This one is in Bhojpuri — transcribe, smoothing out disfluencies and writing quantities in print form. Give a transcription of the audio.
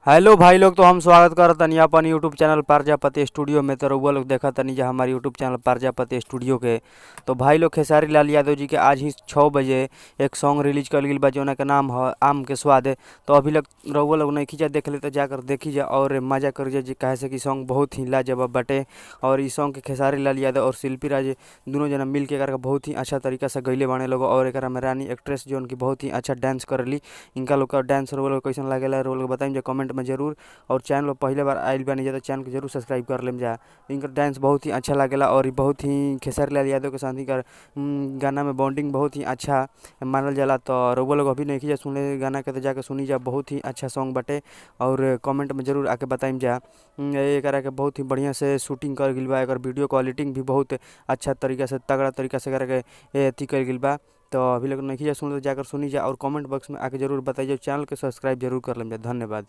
हेलो भाई लोग, तो हम स्वागत करत तनी अपन यूट्यूब चैनल प्रजापति स्टूडियो में। तो रउआ लोग देखत तनी जा हमारे यूट्यूब चैनल प्रजापति स्टूडियो के। तो भाई लोग, खेसारी लाल यादव जी के आज ही 6 बजे एक सॉन्ग रिलीज कल गइल बा जौना के नाम ह आम के स्वाद। तो अभी लग रउआ लोग नइखी जा देखले तो जाकर देखी जा और मजा कर जा जी, काहे से कि सॉन्ग बहुत ही लाजवाब बाटे। और इ सॉन्ग के खेसारी लाल यादव और शिल्पी राज दुनो जना मिल के एकरा के बहुत ही अच्छा तरीका से गइले बाड़े लोग। और एकरा में रानी एक्ट्रेस जौन की बहुत ही अच्छा डांस करेली, इनका लोग का डांस रउआ लोग कैसन लागेला रउआ लोग बताइम जा कमेंट में जरूर। और चैनल पर पहले बार आइल बानी जा तो चैनल के जरूर सब्सक्राइब कर लेम जा। इनकर डांस बहुत ही अच्छा लागेला और इ बहुत ही खेसारी लाल यादव के साथ इनकर गाना में बॉन्डिंग बहुत ही अच्छा मानल जाला। तो रउआ लोग अभी नइखी जा सुनले गाना के तो जाके सुनी जा, बहुत ही अच्छा सॉन्ग बाटे। और कमेंट में जरूर आके बताइम जा। एकरा के बहुत ही बढ़िया से शूटिंग कइल गइल बा, एकर वीडियो क्वालिटी भी बहुत अच्छा तरीका से तगड़ा तरीका से एकरा के अथी कइल गइल बा। तो अभी लोग नइखी जा सुनले तो जाकर सुनी जा और कमेंट बॉक्स में आके जरूर बताइए, चैनल के सब्सक्राइब जरूर कर लेम जा। धन्यवाद।